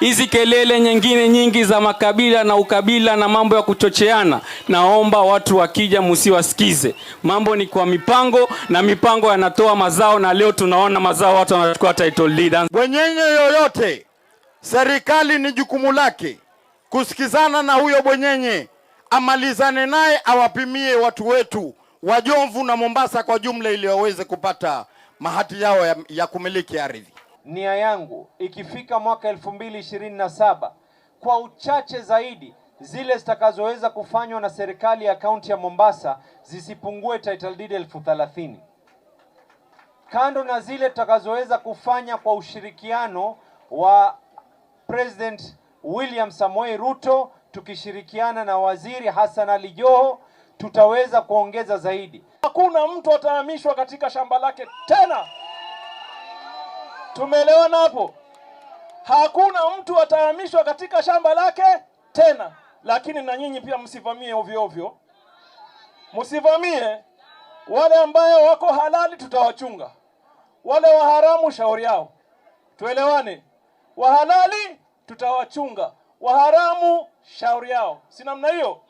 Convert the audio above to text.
Hizi kelele nyingine nyingi za makabila na ukabila na mambo ya kuchocheana, naomba watu wakija msiwasikize. Mambo ni kwa mipango na mipango yanatoa mazao, na leo tunaona mazao, watu wanachukua title deed. Bwenyenye yoyote, serikali ni jukumu lake kusikizana na huyo bwenyenye, amalizane naye, awapimie watu wetu wa Jomvu na Mombasa kwa jumla, ili waweze kupata mahati yao ya kumiliki ardhi. Nia yangu ikifika mwaka 2027 kwa uchache zaidi zile zitakazoweza kufanywa na serikali ya kaunti ya Mombasa zisipungue title deed 30,000. Kando na zile tutakazoweza kufanya kwa ushirikiano wa President William Samoei Ruto tukishirikiana na Waziri Hassan Ali Joho, tutaweza kuongeza zaidi. Hakuna mtu atahamishwa katika shamba lake tena. Tumeelewana hapo? Hakuna mtu atahamishwa katika shamba lake tena. Lakini na nyinyi pia msivamie ovyo ovyo. Msivamie. Wale ambayo wako halali tutawachunga. Wale wa haramu shauri yao. Tuelewane. Wa halali tutawachunga. Wa haramu shauri yao. Si namna hiyo?